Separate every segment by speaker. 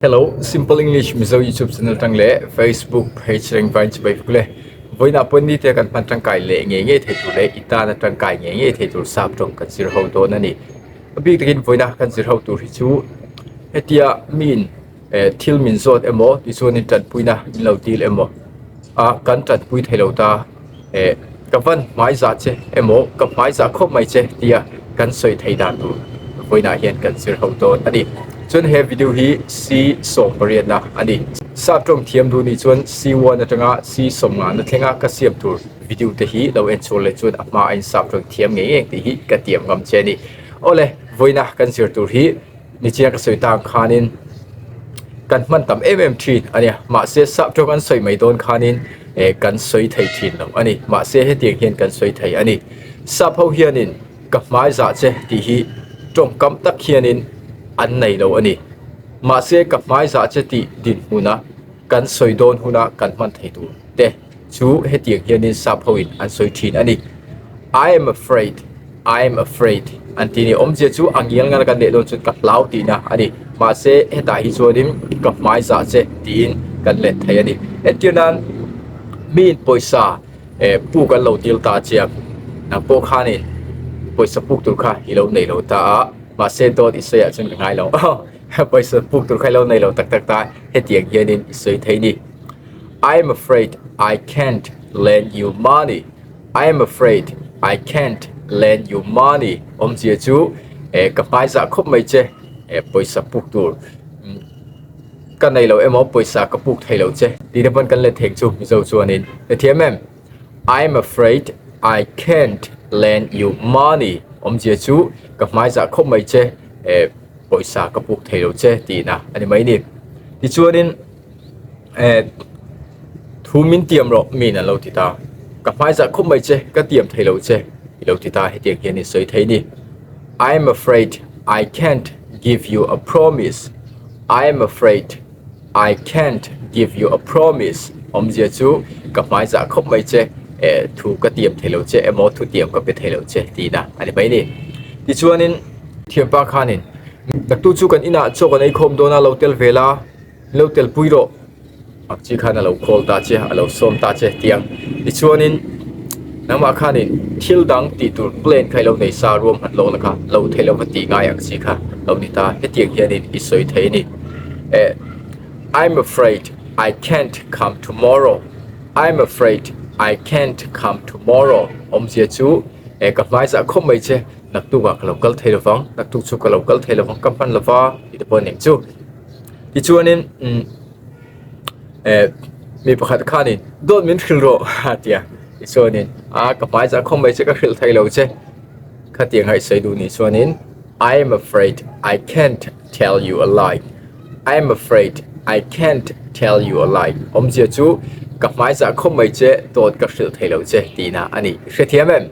Speaker 1: Hello, Simple English Mizo YouTube channel tang leh Facebook page reng vain chibai vek le. Vawiinah pawh ni te kan hman tangkai leh ngei ngei thei tur leh i tana tangkai ngei ngei thei tur sap tawng kan zir ho dawn a ni. A bik takin vawiina kan zir ho tur hi chu hetia miin eh thil min zawt emaw tichuanin tanpuina min lo dil emaw a kan tanpui thei lo ta eh ka van hmai zah che emaw ka hmai zah khawp mai che tia kan sawi thei dan tur vawiinah hian kan zir ho dawn a ni. Chuan he video hi C 18 na a ni. Sap tawng thiam duh nih chuan C1 atanga C 15 na thlenga ka siam tur video te hi lo en chhuak leh chuan a hma a in sap tawng thiam ngei ngei tih hi ka tiam ngam che a ni. Awle vawiina kan zir tur hi Nichina ka sawi tang khanin kan hman tam em em thin a nia mahse sap tawng an sawi mai dawn khanin eh kan sawi thei thin lo a ni mahse hetiang hian kan sawi thei a ni sap ho hianin ka hmai zah che tih hi tawngkam tak hianin an nei lo a ni mahse ka hmai zah che tih dinhmuna kan sawi dawn huna kan hman thei tur te chu hetiang hianin sap hoin an sawi thin a ni I am afraid I am afraid an tih ni awmzia chu a ngial ngal kan leh dawn chuan ka hlau tihna a ni mahse hetah hi chuanin ka hmai zah che tiin kan let thei a ni entir nan miin pawisa eh puk an lo dil ta chiang nang pawh khanin pawisa puk tur kha i lo nei lo ta a mahse dawt i sawi ah chuan ka ngai lo pawisa puk tur kha i lo nei lo tak tak ta hetiang hianin i sawi thei ni I am afraid I can't lend you money. I am afraid I can't lend you money awmzia chu eh ka hmaizah khawp mai che eh pawisa puk tur ka nei lo emaw pawisa ka puk thei lo che tih te pawn kan let theng chu Mizo chuanin ka thiam em I am afraid I can't lend you money awmzia chu ka hmaizah khawp mai che eh pawisa ka puk thei lo che tihna a ni mai ni tichuanin. Eh, thu min tiam rawh min an lo ti ta. Ka hmaizah khawp mai che, ka tiam thei lo che i lo ti ta hetiang hian i sawi thei ni. I am afraid I can't give you a promise. I am afraid I can't give you a promise awmzia chu ka hmaizah khawp mai che, eh, thu ka tiam thei lo che emaw thu tiam ka pe thei lo che tihna a ni mai ni. Tichuanin thianpa khanin, Naktu chu kan inah chaw kan ei khawm dawn a, lo tel ve la. Lo tel pui rawh ang chi khan a lo call ta che a lo sawm ta che tiang tichuanin nangmah khanin thil dang tih tur plan kha i lo nei sa ruam hman lawk na kha lo thei lo va tih ngai ang chi kha lo ni ta hetiang hianin i sawi thei a ni eh I'm afraid I can't come tomorrow I'm afraid I can't come tomorrow awmzia chu eh ka hmaizah khawp mai che naktukah ka lo kal thei lovang naktuk chu ka lo kal thei lovang ka hman lova tih te pawh a ni ang chu. Tichuanin umm eh mi pakhat khanin dawt min hrilh rawh a ti a tichuanin a ka hmai zah khawm mai che ka hrilh thei lo che khatiang a i sawi duh nih chuanin I am afraid I can't tell you a lie I am afraid I can't tell you a lie awmzia chu ka hmai zah khawm mai che dawt ka hrilh thei lo che tihna a ni hrethiam em.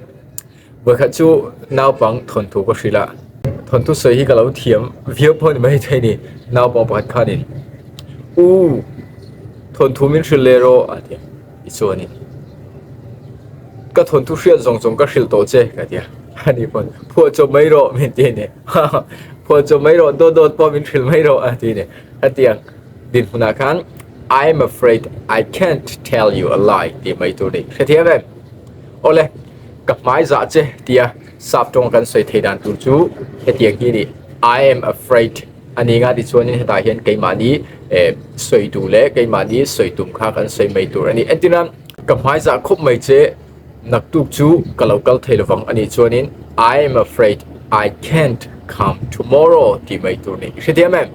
Speaker 1: Vawikhat chu naupang thawnthu ka hrilh a, thawnthu sawi hi ka lo thiam viau pawh ni mai thei ni, naupang pakhat khanin U thawnthu min hrilh leh rawh a ti a, tichuanin ka thawnthu hriat zawng zawng ka hrilh tawh che ka ti a, ani pawn phuah chawp mai rawh min ti a ni, phuah chawp mai rawh dawt dawt pawh min hrilh mai rawh a ti a ni, hetiang dinhmunah khan I am afraid I can't tell you a lie tih mai tur a ni, hrethiam em? Awle. Ka hmai zah che tia sap tawnga kan sawi thei dan tur chu hetiang hi a ni, I am afraid a ni nga tichuanin hetah hian keimahni eh sawi duh leh keimahni sawi tum kha kan sawi mai tur a ni. Entirna, ka hmai zah khawp mai che naktuk chu ka lo kal thei lovang a nih chuanin I am afraid I can't come tomorrow tih mai tur ni. I hrethiam em?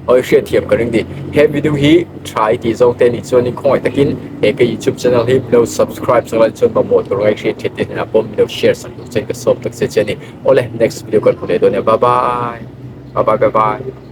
Speaker 1: Awi hriatthiam ka ring ni. He video hi tha i tih zawng te nih chuanin khawngaih takin he ka youtube channel hi milo subscribe sak la chuan mamawh tur ngai hriat theih te hnenah pawh milo share sak duh chuan ka sawm tak che che a ni. Awle next video kan hmu leh dawn nia bye bye bye bye bye bye.